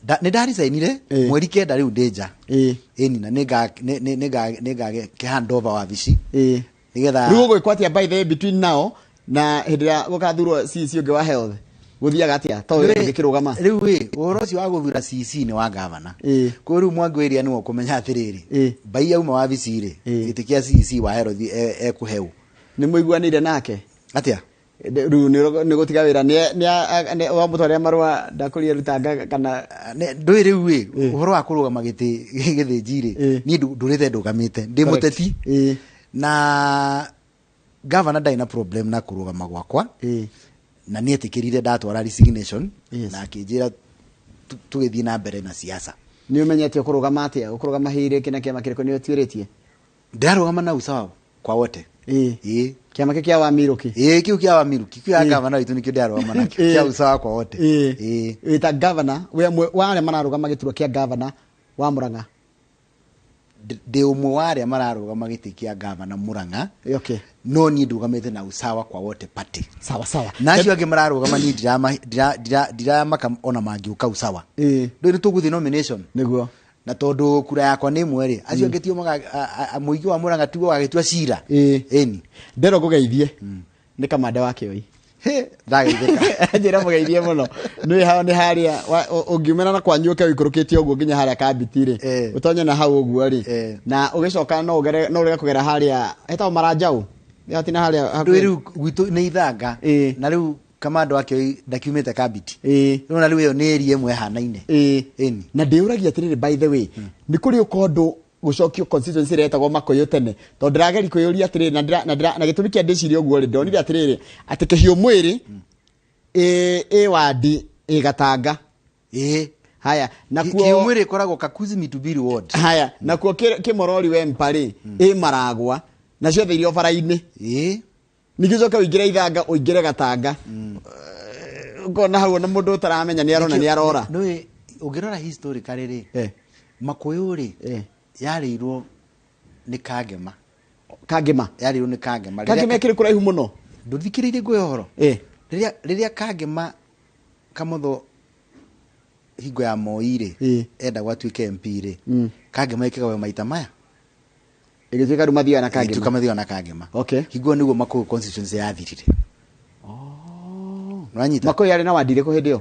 Nĩ ndaresignire Ĩĩ. mweri 9, rĩu ndĩ nja. Ĩĩ. Ĩni, na nĩnga hand over wabici nĩgetha Rĩu ũgwĩkwo atĩa, by the way, between now na hĩndĩ ĩrĩa gũkathurwo CEC ũngĩ wa health? Gũthiaga atĩa to wĩra ũngĩkĩrũgama? Rĩu ĩ, ũhoro ũcio wa gũthura CEC nĩ wa gavana. Koguo rĩu Mwangi wa Iria nĩwe ũkũmenya atĩrĩrĩ, Mbai auma wabici rĩ, gĩtĩ kĩa CEC wa health ekũheo. Nĩ mũiguanĩire nake? Atĩa? Rĩu nĩ gũtiga wĩra wamũtwarĩra marũa ndakũria rutanga kana? Ndũĩ rĩu ĩ, ũhoro wa kũrũgama gĩtĩ gĩthĩnji rĩ, niĩ ndũrĩte ndũgamĩte ndĩ mũteti, na gavana ndarĩ na problem na kũrũgama gwakwa, na nĩ etĩkĩrire ndatwara resignation, na akĩnjĩra tũgĩthiĩ na mbere na siasa. Nĩ ũmenyete ũkũrũgama atĩa? Ũkũrũgama hĩrĩ na kĩama kĩrĩkũ? Nĩ ũtuĩrĩtie? Ndĩrarũgama na Usawa kwa Wote. Ĩĩ. Kĩama kĩ kĩa Wamiruki? Ĩĩ, kĩu kĩa Wamiruki, kĩu ya gavana witũ, nĩkĩo ndĩrarũgama nakĩo, kĩa Usawa kwa Wote. Ĩĩ. Wĩta gavana, wĩ ũmwe wa arĩa mararũgama gĩturwa kĩa gavana wa Murang'a? Ndĩ ũmwe wa arĩa mararũgama gĩtĩ kĩa gavana Murang'a, no niĩ ndũgamĩte na Usawa kwa Wote Party. Sawa sawa. Na acio angĩ mararũgama, niĩ ndiramaka ona mangĩũka Usawa. Ndũĩ nĩ tũgũthiĩ nomination, na tondũ kura yakwa nĩ ĩmwe rĩ, acio angĩ tio mũingĩ wa Murang'a tiguo wagĩtua cira. Ĩni. Ndero ngũgeithie nĩ kamanda wa Kĩoi. He, ndageithĩka. Njĩra mũgeithie mũno. Nĩ hao nĩ harĩa ũngiumĩra na kwanyu ũke ũikũrũkĩte ũguo nginya harĩa kambiti rĩ, ũtonye na hau ũguo rĩ, na ũgĩcoka no ũgere, no ũrege kũgera harĩa hetagwo Maranjau hatina harĩa Ndũĩ hakuhĩ. rĩu gwitũ nĩ ithanga, na rĩu kamando akĩoi ndakiumĩte kambiti. Rĩu na rĩu ĩyo nĩ area ĩmwe ĩhanaine. Ĩni. Na ndĩũragia atĩrĩrĩ, by the way, nĩ kũrĩ ũkondũ gũcokio constituency ĩrĩa yetagwo Makũyũ tene? Tondũ ndĩrageria kwĩyũria atĩrĩrĩ, na gĩtũmi kĩa ndĩcirie ũguo rĩ, ndonire atĩrĩrĩ, atĩ kĩhiũ mwĩrĩ ĩ wandi ĩ Gatanga. Haya, nakuo Kĩhiũ mwĩrĩ ĩkoragwo Kakuzi Mitubiri ward. Haya, nakuo Kĩmorori Wempa rĩ, ĩ Maragwa, na ciothe irio bara-inĩ. Ningĩ ũcoke ũingĩre Ithanga, ũingĩre Gatanga. Ũkona hau ona mũndũ ũtaramenya nĩ arona nĩ arora. Nĩũĩ ũngĩrora historically rĩ, Makũyũ rĩ, yarĩirwo nĩ Kangema. Kangema. Yarĩirwo nĩ Kangema. Kangema ĩkĩrĩ kũraihu mũno. Ndũthikĩrĩirie ngũhe ũhoro. Rĩrĩa Kangema Kamotho hingo ya Moi rĩ, endagwo atuĩke MP rĩ, Kangema ĩkĩgawe maita maya. Ĩgĩtuĩka rĩu mathiaga na Kangema. Ĩgĩtuĩka mathiaga na Kangema. Hingo ĩyo nĩguo Makũyũ constituency yathirire. Ũranyita? Makũyũ yarĩ na wandi ĩrĩkũ hĩndĩ ĩyo?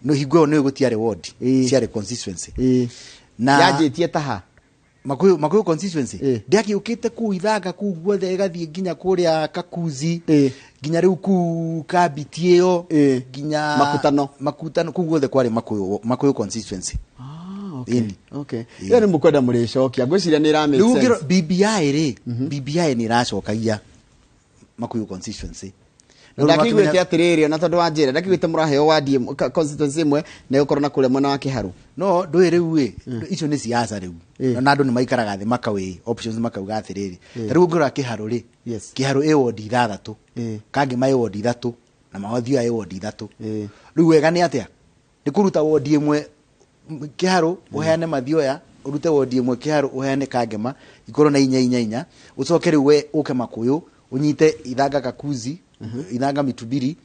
No hingo ĩyo nĩyo gũtiarĩ ward, ciarĩ constituency. Na Yanjĩtie taha. Makũyũ constituency ndĩakĩũkĩte kũu Ithanga kũu guothe, ĩgathiĩ nginya kũrĩa Kakuzi, nginya rĩu kũu Kambiti ĩyo, nginya Makutano. Makutano, kũu guothe kwarĩ Makũyũ constituency. Ĩni. Ĩyo nĩ mũkwenda mũrĩcokia, ngwĩciria nĩ ĩra make Rĩu sense. ũngĩrora BBI rĩ, BBI nĩ ĩracokagia Makũyũ constituency. Na ndakĩiguĩte atĩrĩrĩ, ona tondũ wa njĩra ndakĩiguĩte mũraheo wandi ĩmwe, constituency ĩmwe na ĩgũkorwo na kũrĩa mwena wa Kĩharũ. No ndũĩ rĩu ĩ, icio nĩ siasa rĩu. Na andũ nĩ maikaraga thĩ makawĩ options, makauga atĩrĩrĩ, ta rĩu ũngĩrora Kĩharũ rĩ, Kĩharũ ĩ wodi 6, Kangema ĩ wodi 3, na Mawathio ĩ wodi 3. Rĩu wega nĩ atĩa? Nĩ kũruta wodi ĩmwe Kĩharũ ũheane Mathioya, ũrute wodi ĩmwe Kĩharũ ũheane Kangema, ikorwo na 4 4 4, ũcoke rĩu we ũke Makũyũ ũnyite Ithanga Kakuzi, Ithanga Mitubiri,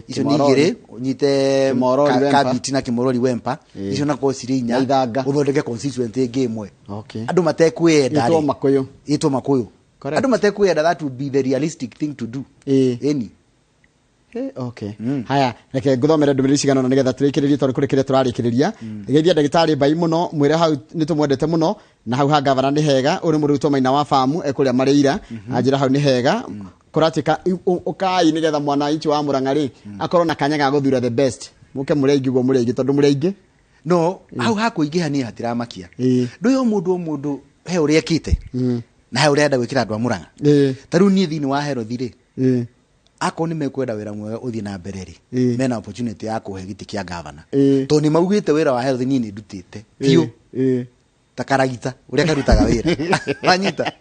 icio nĩ Kĩmorori. 2, ũnyite Kĩmorori Wempa. Kabiti na Kĩmorori Wempa, icio nakorwo cirĩ 4, Na Ithanga. ũthondeke constituency ĩngĩ ĩmwe. Andũ matekwĩyenda Ĩtwo rĩ. Makũyũ. Ĩtwo Makũyũ. Andũ matekwĩyenda, that would be the realistic thing to do. Ĩni. Okay. Haya, reke nguthomere ndũmĩrĩri cigana ũna nĩgetha tũrĩkĩrĩrie, tondũ kũrĩ kĩrĩa tũrarĩkĩrĩria. Geithia ndagĩtarĩ Mbai mũno, mwĩre hau nĩ tũmwendete mũno, na hau ha gavana nĩ hega. Ũyũ nĩ mũrutwo Maina wa Famu ekũrĩa Marĩira, anjĩra hau nĩ hega. Kũratuĩka ũkai nĩgetha mwananchi wa Murang'a rĩ akorwo na kanya ga gũthura the best. Mũke mũrĩ aingĩ ũguo, mũrĩ aingĩ, tondũ mũrĩ aingĩ. No hau ha kũingĩha niĩ hatiramakia. Ndũĩ o mũndũ o mũndũ he ũrĩa ekĩte na he ũrĩa enda gwĩkĩra andũ a Murang'a. Ta rĩu niĩ thĩinĩ wa Herothi rĩ, akorwo nĩ mekwenda wĩra mwega ũthiĩ na mbere rĩ, mena opportunity ya kũhe gĩtĩ kĩa gavana, tondũ nĩ maugĩte wĩra wa Herothi niĩ nĩ ndutĩte biũ ta karagita ũrĩa karutaga wĩra, wanyita?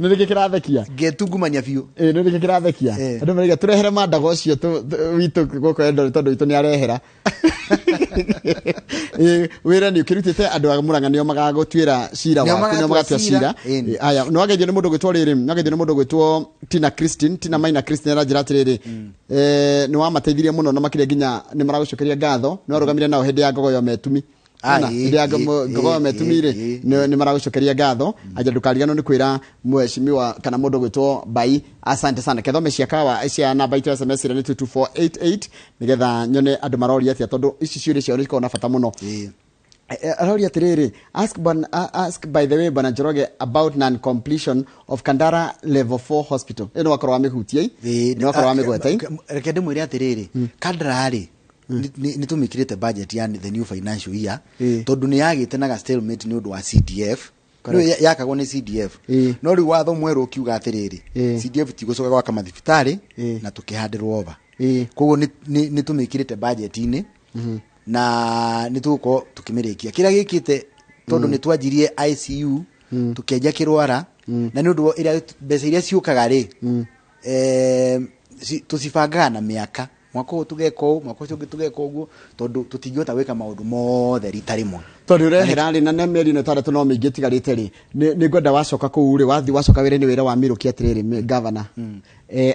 Nĩ nĩkĩ kĩrathekia? Ngetungumania biũ. Nĩ nĩkĩ kĩrathekia? Andũ marauga tũrehere mandago ũcio witũ gũkũ Eldoret, tondũ witũ nĩ arehera. Wĩra nĩ ũkĩrutĩte andũ a Murang'a nĩo magagũtuĩra cira. Nĩo waku nĩo magatua magatua cira. cira. Ĩni. Aya, nĩ wageithio nĩ mũndũ gwĩtwo rĩrĩ, nĩ wageithio nĩ mũndũ gwĩtwo Tina Christine, Tina Maina Christine, aranjĩra atĩrĩrĩ, nĩ wamateithirie mũno na makĩria nginya nĩ maragũcokeria ngatho, nĩ warũgamire nao hĩndĩ ya ngogoyo metumi. Ah, Ona, ĩĩ, hĩndĩ ya ĩĩ, ngogoyo ĩĩ, metumi rĩ, ĩĩ, nĩ maragũcokeria ngatho. Anja ndũkariganwo nĩ kwĩra mheshimiwa kana mũndũ gwĩtwo Mbai asante sana. Kethome cia kawa cia namba itũ ya SMS ĩrĩa nĩ 22488, nĩgetha nyone andũ maroria atĩa, tondũ ici ciũria ciao nĩ cikoragwo na bata mũno. Aroria atĩrĩrĩ, ask by the way bwana Njoroge about non-completion of Kandara level 4 hospital. Ĩno wakorwo wamĩhutia, nĩ wakorwo wamĩgweta ĩ. Reke ndĩmwĩre atĩrĩrĩ, Kandara rĩ, nĩ tũmĩkĩrĩte budget ya the new financial year, tondũ nĩ yagĩte na ga stalemate nĩ ũndũ wa CDF. Rĩu yakagwo nĩ CDF, no rĩu watho mwerũ ũkiuga atĩrĩrĩ, CDF tigũcoka gwaka mathibitarĩ, na tũkĩhandĩrwo over. Koguo nĩ tũmĩkĩrĩte budget-inĩ na nĩ tũgũkorwo tũkĩmĩrĩkia kĩrĩa gĩkĩte, tondũ nĩ twanjirie ICU, tũkĩanjia kĩrwara, na nĩ ũndũ wa ĩrĩa mbeca iria ciũkaga rĩ, tũcibangaga na mĩaka, mwaka ũyũ tũgeka ũũ, mwaka ũcio ũngĩ tũgeka ũguo, tondũ tũtingĩhota gwĩka maũndũ mothe rita rĩmwe. Tondũ ũrehera rĩ, na nĩ mĩeri ĩno 6 no mĩingĩ ĩtigarĩte rĩ, nĩ ngwenda wacoka kũu rĩ, wathiĩ wacoka wĩra-inĩ, wĩra wa Mĩrũki atĩrĩrĩ, gavana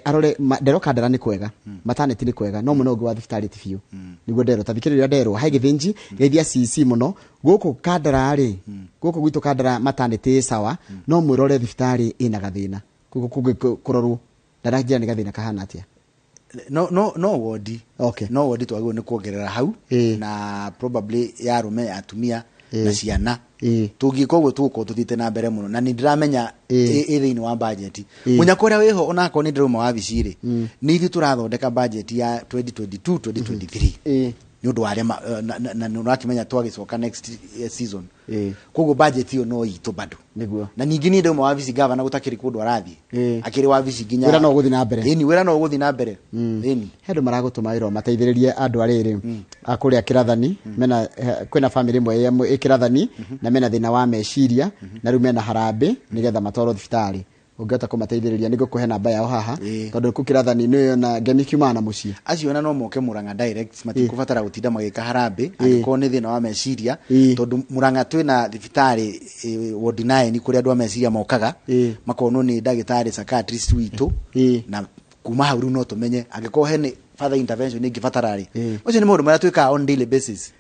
arore nderwo Kandara nĩ kwega, maternity nĩ kwega, no mwena ũngĩ wa thibitarĩ ti biũ. Nĩguo nderwo, ta thikĩrĩria, nderwo hai Gĩthĩnji geithia CC mũno gũkũ Kandara rĩ, gũkũ gwitũ Kandara maternity ĩ sawa, no mwĩrore thibitarĩ ĩna gathĩna kũguo kũngĩ kũrorwo ndaranjĩra nĩ gathĩna kahana atĩa. No wodi. No wodi twagĩrĩirwo nĩ kuongerera hau, na probably ya arũme, ya atumia na ciana. Tũngĩka ũguo, tũgũkorwo tũthiĩte na mbere mũno, na nĩ ndĩramenya ĩ thĩinĩ wa budget. Mũnyaka ũrĩa wĩho, onakorwo nĩ ndĩrauma wabici rĩ, nĩ ithuĩ tũrathondeka budget ya 2022 2023, nĩ ũndũ wa arĩa na nĩ ũrakĩmenya twagĩcoka next season. Koguo budget ĩyo no itũ bado. Na ningĩ niĩ ndauma wabici, gavana gũtakĩrĩ kũndũ arathiĩ, akĩrĩ wabici nginya. Wĩra no ũgũthiĩ na mbere. Ĩni, wĩra no ũgũthiĩ na mbere, ĩni. He andũ maragũtũma wĩra mateithĩrĩrie andũ arĩrĩ a kũrĩa Kĩrathani, mena kwĩna family ĩmwe ĩ Kĩrathani na mena thĩna wa meciria, na rĩu mena harambĩ nĩgetha matwarwo thibitarĩ. Ũngĩhota kũmateithĩrĩria, nĩ ngũkũhe namba yao haha, tondũ kũ Kĩrathani nĩ na ngemi kiumaga na mũciĩ. Acio ona no moke Murang'a direct, matikũbatara gũtinda magĩka harambĩ angĩkorwo nĩ thĩna wa meciria, tondũ Murang'a twĩna thibitarĩ, ward 9, kũrĩa andũ a meciria mokaga, makonwo nĩ ndagĩtarĩ psychiatrist witũ, na kuma hau rĩu no tũmenye angĩkorwo hena further intervention ĩngĩbatara rĩ. Macio nĩ maũndũ marĩa twĩkaga on daily basis.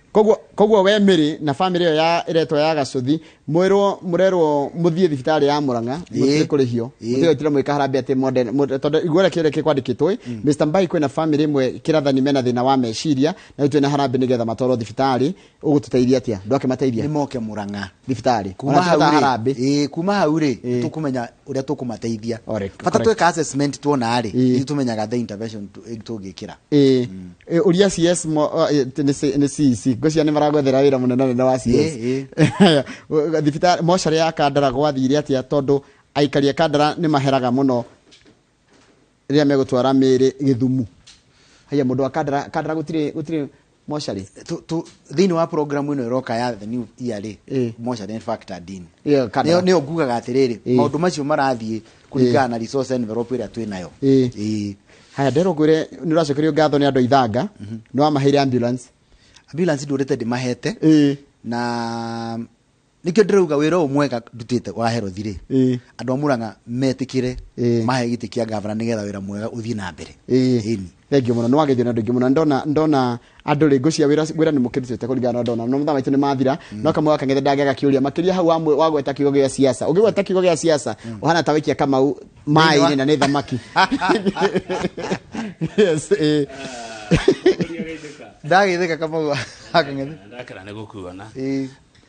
Koguo we Mĩrĩ na family ĩyo ya ĩretwo ya Gacũthi, mwĩrwo mũrerwo mũthiĩ thibitarĩ ya Murang'a, mũtirĩ kũrĩhio, mũtirĩ gũtinda mũgĩka harambĩ atĩ monde tondũ igua rĩa kĩũria kĩkwandĩkĩtwo ĩ, Mr Mbai, kwĩna family ĩmwe Kĩrathani mena thĩna wa meciria na rĩu twĩna harambĩ nĩgetha matwarwo thibitarĩ, ũgũtũteithia atĩa? Ndwakĩmateithia? Nĩ moke Murang'a thibitarĩ. Kuma Ona hau tũtaga rĩ, harambĩ. Kuma hau rĩ, tũkũmenya ũrĩa tũkũmateithia. Bata tweka assessment tuona rĩ, nĩ tũmenyaga the intervention tũngĩkĩra. Ĩ, ũria CS nĩ CEC ngũcia nĩ maragwethera wĩra mũnene nene wa CS. Thibitarĩ mocarĩ ya Kandara gwathire atĩa, tondũ aikari a Kandara nĩ maheraga mũno rĩrĩa megũtwara mĩĩrĩ Gĩthumu? Haya, mũndũ wa Kandara, Kandara gũtirĩ mocarĩ. Thĩinĩ wa program ĩno ĩroka ya the new year rĩ, mocarĩ nĩ factored in. Ĩyo, Kandara. Nĩyo ngugaga atĩrĩrĩ, maũndũ macio marathiĩ kũringana na resource envelope ĩrĩa twĩ nayo. Haya, nderwo ngwĩre nĩ ũracokerio ngatho nĩ andũ a Ithanga, nĩ wamaheire ambulance. Ambulance ndũrĩte ndĩmahete, na nĩkĩo ndĩrauga wĩra ũyũ mwega ndutĩte wa herothi rĩ, andũ a Murang'a metĩkĩre mahe gĩtĩ kĩa gavana nĩgetha wĩra mwega ũthiĩ na mbere. Ĩni. Thank you mũno, nĩ wageithio nĩ andũ aingĩ mũno. Ndona andũ rĩ, ngũcia wĩra nĩ mũkĩrutĩte kũringana na ndona, no mathaa maitũ nĩ mathira, no kamwe gaka ngetha ndangĩaga kĩũria makĩria hau wagweta kiugo gĩa siasa. Ũngĩgweta kiugo gĩa siasa, ũhana ta waikia Kamau maĩ-inĩ na nĩ thamaki. Yes. Ndagĩthĩka Kamau akang'ethe. Ndakena nĩ gũkuona.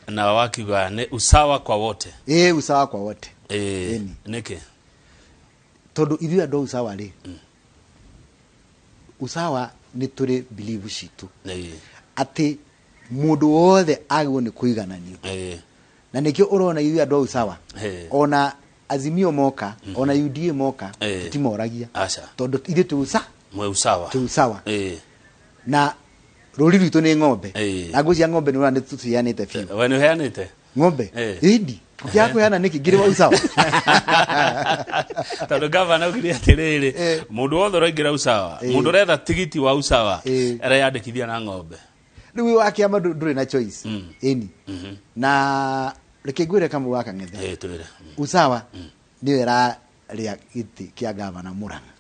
Na wakiuga nĩ usawa kwa wote. Ĩĩ, usawa kwa wote. Ĩni. Nĩkĩ? Tondũ ithuĩ andũ a usawa rĩ, usawa nĩ tũrĩ belief citũ atĩ mũndũ wothe agĩrĩirwo nĩ kũigananio, na nĩkĩo ũrona ithuĩ andũ a usawa, ona Azimio moka, ona UDA moka, tũtimoragia. Aca. Tondũ ithuĩ twĩ usa Mwe usawa. Twĩ usawa. Na rũri rwitũ nĩ ng'ombe, na ngũcia ng'ombe nĩ ũrona nĩ tũciheanĩte biũ. We nĩ ũheanĩte? Ng'ombe. Ĩndi ũkĩaga kũheana nĩkĩ ngĩrĩ wa usawa? Tondũ gavana augire atĩrĩrĩ, mũndũ wothe ũraingĩra usawa, mũndũ ũretha tigiti wa usawa, areyandĩkithia na ng'ombe. Rĩu wa kĩama ndũrĩ na choice. Ĩni, na reke ngwĩre Kamau wa Kang'ethe, Twĩre. Usawa nĩyo ĩrarĩa gĩtĩ kĩa gavana Murang'a.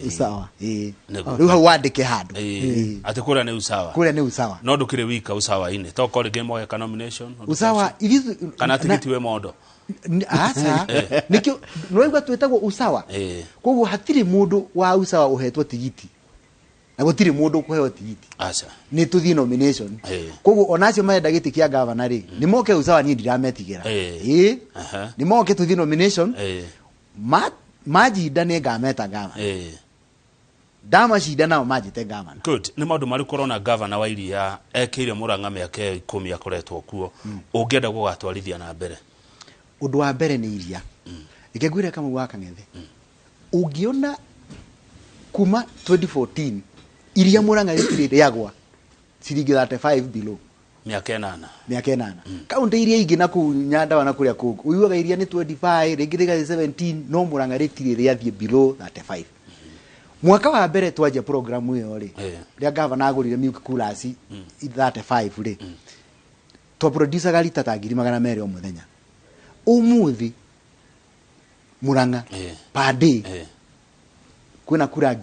Usawa. Ĩĩ. Nĩguo. Rĩu hau wandĩke handũ. Ĩĩ. Atĩ kũrĩa nĩ usawa. Kũrĩa nĩ usawa. No ndũkĩrĩ wika usawa-inĩ, tokorwo rĩngĩ mogeka nomination ũndũ Usawa ta ũcio. Ithuĩ Kana tigiti wĩ mondo. Aca, nĩkĩo nĩwaigua twĩtagwo usawa. Koguo hatirĩ mũndũ wa usawa ũhetwo tigiti na gũtirĩ mũndũ ũkũheo tigiti. Aca. Nĩ tũthiĩ nomination. Koguo ona acio marenda gĩtĩ kĩa gavana rĩ, nĩ moke usawa, niĩ ndirametigĩra. Ĩĩ. Nĩ moke tũthiĩ nomination. Manjinda nĩ ngameta gavana. Ndamacinda nao manjĩte gavana. Good. Nĩ maũndũ marĩkũ ũrona gavana wa Iria ekĩire Murang'a mĩaka ĩyo 10 akoretwo kuo ũngĩenda gũgatwarithia na mbere? Ũndũ wa mbere nĩ iria. Reke ngwĩre Kamau wa Kang'ethe, ũngĩona kuma 2014 iria Murang'a rĩtirĩ rĩagwa ciringi 35 below. Mĩaka 8. Mĩaka 8. Kaunti iria ingĩ na kũu Nyandarua na kũrĩa kũngĩ ũiguaga iria nĩ 25, rĩngĩ rĩgathiĩ 17, no Murang'a rĩtirĩ rĩathiĩ below 35. Mwaka wa mbere twanjia program ĩyo rĩ, rĩa gavana agũrire milk coolers 35 rĩ, twaproducaga rita ta 200,000 o mũthenya. Ũmũthĩ Murang'a per day kwĩna kura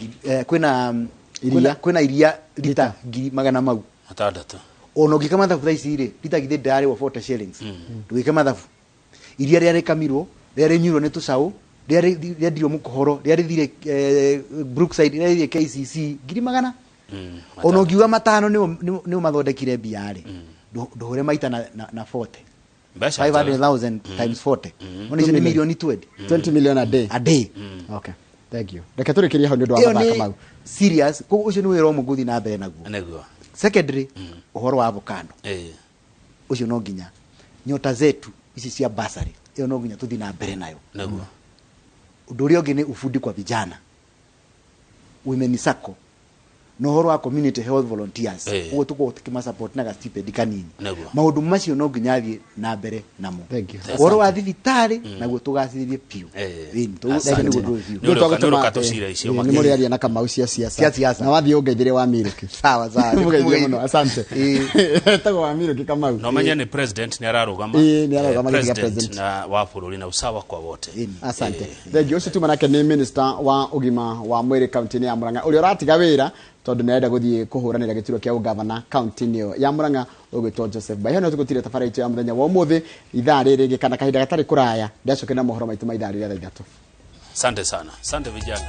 kwĩna Iria. kwĩna iria rita ngiri magana mau 6. Ona ũngĩka mathabu thaa ici rĩ, rita githĩ ndĩrarĩhwo 40 shillings, ndũgĩke mathabu iria rĩa rĩkamirwo, rĩa rĩnyuirwo nĩ tũcaũ, rĩa rĩendirio mũkohoro, rĩa rĩthire Brookside, rĩa rĩthire KCC, ngiri magana ona ũngiuga 500 nĩo mathondekire mbia rĩ, ndũhũre maita na 40. Mbeca njega. 500,000 times 40, ona icio nĩ mirioni 20. 20 million a day. A day. Okay, thank you. Reke tũrĩkĩrie hau nĩ ũndũ wa Ĩyo mathako nĩ mau. serious. Koguo ũcio nĩ wĩra ũmwe ngũthiĩ na mbere naguo. Secondary, ũhoro wa avocado, ũcio no nginya nyota zetu ici cia basari, ĩyo no nginya tũthiĩ na mbere nayo. Ũndũ ũrĩa ũngĩ nĩ ufundi kwa vijana, women sacco, na ũhoro wa community health volunteers. Ũguo tũkorwo tũkĩmasupport na ga stipend kanini. Maũndũ macio no nginya athiĩ na mbere namo. Thank you. Ũhoro wa thibitarĩ naguo tũgacĩrithie biũ. Ĩni, Asante. nĩguo tũĩ biũ. Nĩ ũrĩũka tũcira icio Nĩ makĩria. mũrĩaria na Kamau cia siasa. Cia siasa. Na wathiĩ ũngeithĩre wa Miruki. Sawa sawa. Mũgeithie mũno, asante. Ĩĩ. Etagwo wa Miruki Kamau. Na ũmenye nĩ president nĩ ararũgama. Ĩĩ, nĩ ararũgama gĩtĩ gĩa president president. na wa bũrũri na usawa kwa wote. Ĩni. Asante, thank you. Ũcio tuma nake nĩ minister wa ũgima wa mwĩrĩ kaunti-inĩ ya Murang'a, ũrĩa ũratiga wĩra tondũ nĩ arenda gũthiĩ kũhũranĩra gĩturwa kĩa ũgavana kaunti-inĩ ĩyo ya Murang'a, ũgwĩtwo Joseph Bai. Hau nĩho tũgũtiria tabara itũ ya mũthenya wa ũmũthĩ. Ithaa rĩrĩ rĩngĩ kana kahinda gatarĩ kũraya ndacoke na mohoro maitũ ma ithaa rĩrĩa thaa 3. Asante sana, asante vijana.